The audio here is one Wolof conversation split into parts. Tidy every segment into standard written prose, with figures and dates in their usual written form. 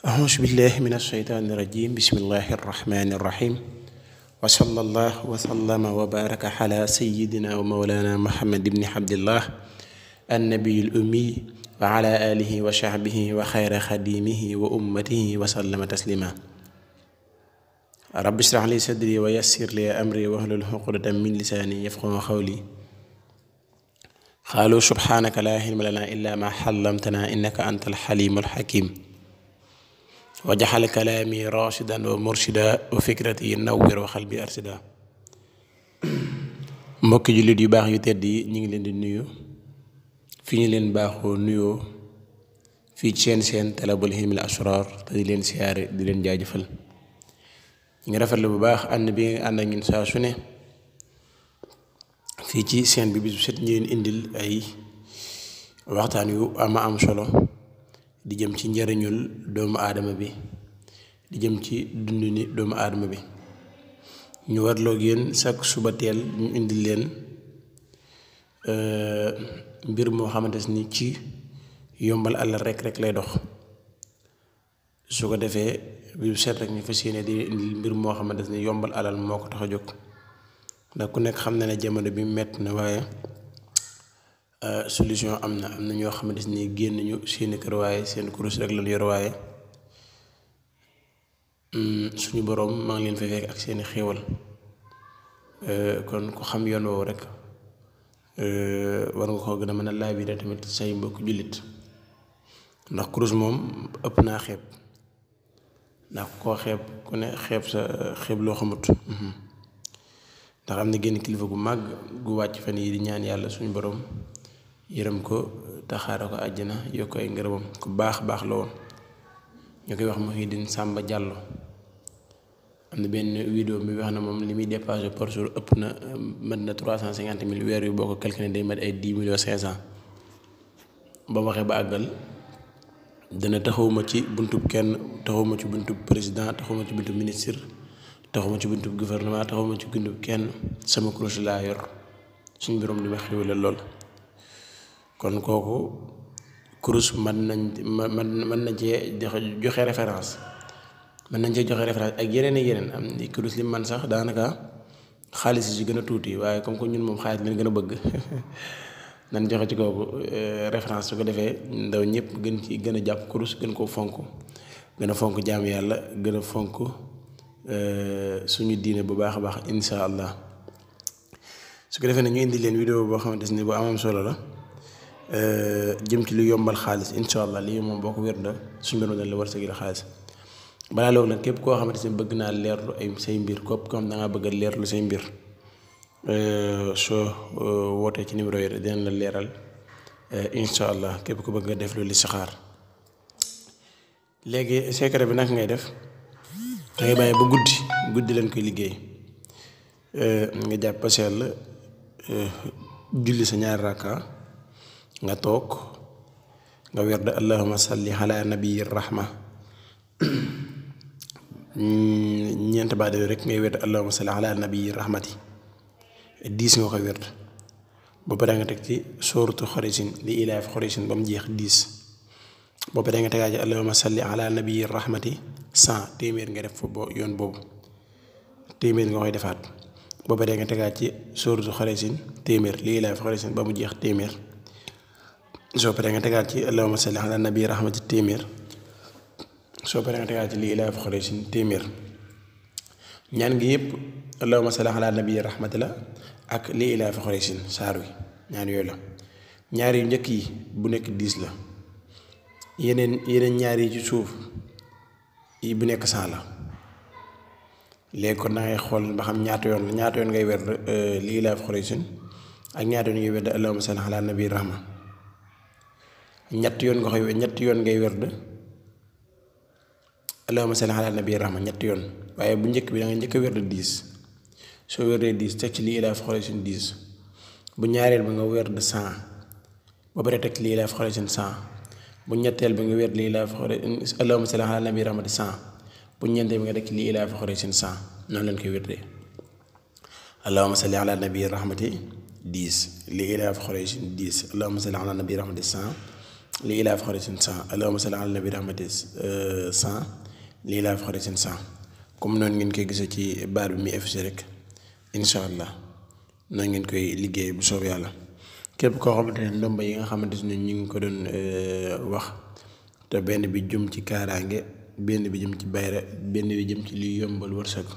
أعوذ بالله من الشيطان الرجيم بسم الله الرحمن الرحيم وصلى الله وسلم وبارك على سيدنا ومولانا محمد بن عبد الله النبي الأمي وعلى آله وصحبه وخير خديمه وأمته وسلم تسليما رب اشرح لي صدري ويسر لي أمري واحلل عقدة من لساني يفقهوا قولي قالوا سبحانك لا علم لنا إلا ما علمتنا إنك أنت الحليم الحكيم وجعل كلامي راشدا ومرشدا وفكرتي نور وقلبي أرشدا mbokki jullit yu baax yu tedd yi ñu ngi leen di nuyu fi ñu leen baaxoo nuyoo fii ci seen Talabul Hilmil Asrar te di leen siyaare di leen jaajëfal ñu ngi rafetlu bu baax ànd bi nga ànd ak ñun saa su ne fii ci seen bi bis bu set ñu leen indil ay waxtaan yu am solo di jëm ci njariñul doomu aadama bi di jëm ci dundu ni doomu aadama bi ñu warloo yéen chaque suba teel ñu indil leen mbir moo xamante ni ci yombal àll rek lay dox su ko defee bi bu set rek ñu fas yéene di indil mbir moo xamante ni yombal alal moo ko tax a jóg ndax ku nekk xam na ne jamono bi metti na waaye solution am na ñoo xamante ni génn ñu seeni kër waaye seen kurus rek lañu yor waaye suñu boroom maa ngi leen fay fekk ak seeni xéewal kon ku xam yoon woowu rek war nga ko gën a mën a laabire tamit say mbokk jullit ndax kurus moom ëpp naa xeeb ndax koo xeeb ku ne xeeb loo xamut ndax am na génn kilifa gu màgg gu wàcc fan yi di ñaan yàlla suñu boroom yërëm ko taxaare ko àjjana yokk ay ngërëmam ku baax la woon ñu koy wax Muhyiddin Samba Diallo am na benn vidéo bi wax na moom li muy dépassé par jour ëpp na mat na 350 000 weer yu boo ko calculé day mat ay 10,500,000 ba waxee ba àggal dana taxawuma ci buntub kenn taxawuma ci buntub président taxawuma ci buntub ministre taxawuma ci buntub gouvernement taxawuma ci buntub kenn sama kurus laa yor suñu borom di ma xéwale lool kon kooku kurus mën nañ cee joxe référence ak yeneen am ni kurus li man sax daanaka xaalis yi ci gën a tuuti waaye comme que ñun moom xaalis leen gën a bëgg nan joxe ci kooku référence su ko defee ndaw ñëpp gën a jàpp kurus gën koo fonk gën a fonk jaamu yàlla gën a fonk suñu diine bu baax a baax insha allah su ko defee ne ñu indi leen vidéo boo xamante ni bu amam solo la jëm ci lu yombal xaalis insha allah lii moom boo ko wér da suñu borom dañ la war sa xaalis balaa loolu nag képp koo xamante ni bëgg naa leerlu ay say mbir képp koo xam da ngaa bëgg a leerlu say mbir soo wootee ci numéro yi dinañ la leeral insha allah képp ku bëgg nga def lu listixaar léegi secret bi nag ngay def dangay bàyyi ba guddi leen koy liggéey nga jàpp sell julli sa ñaari rakka nga toog nga werd allahumma salli ala nabiyyi rahma ñeent baat yooyu rek ngay werd allahumma salli ala nabiyyi rahmati 10 nga koy werd ba pare nga teg ci sooratu Xuraysin li ilaaf Xuraysin ba mu jeex 10 ba pare nga tegaat ci allahumma salli ala nabiyyi rahmati 100 téeméer nga def fa yoon boobu téeméer nga koy defaat ba pare nga tegaat ci sooratu Xuraysin téeméer li ilaaf Xuraysin ba mu jeex téeméer soo paree nga tegaat ci allahumma salli ala nabi rahmati téeméer soo paree nga tegaat ci lii ilaa Xuraysin téeméer ñaan gi yëpp allahumma salli ala nabi rahmati la ak lii ilaa Xuraysin saar wi ñaan yooyu la ñaar yu njëkk yi bu nekk 10 la yeneen ñaar yi ci suuf yi bu nekk 100 la léegi kon dangay xool ba xam ñaata yoon ngay werd lii ilaa Xuraysin ak ñaata yoon ngay werd allahumma salli ala nabi rahma ñetti yoon ngay werd allahumma salli ala nabi rahma ñetti yoon waaye bu njëkk bi da nga njëkk a werd 10 soo werdee 10 teg ci lii ilaa Xuraysin 10 bu ñaareel bi nga werd 100 ba pare teg ci lii ilaa Xuraysin 100 bu ñetteel bi nga werd lii ilaa Xuraysin allahumma salli ala nabi rahmati 100 bu ñeenteel bi nga teg ci lii ilaa Xuraysin 100 noonu leen koy werdee allahumma salli ala nabi rahmati 10 lii ilaa Xuraysin 10 allahumma salli ala nabi rahmati 100 li ilaaf xarisin 100 allahumma salli ala nabi rahmati 100 li ilaaf xarisin 100 comme noonu ngeen koy gisee ci baat bi muy affiché rek incha allah noonu ngeen koy liggéey bu soob yàlla. képp koo xamante ne ndomba yi nga xamante ne ñu ngi ko doon wax te benn bi jëm ci kaaraange benn bi jëm ci bayra benn bi jëm ci liy yombal wërsëg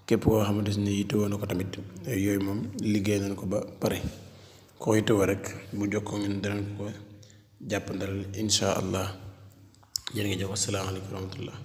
képp koo xamante ne yittewoo na ko tamit yooyu moom liggéey nañ ko ba pare koo yittewoo rek bu jokkoo ngeen danañ ko jàppandal incha allah jërë ngeen jëf asalaamaaleykum wa rahmatullah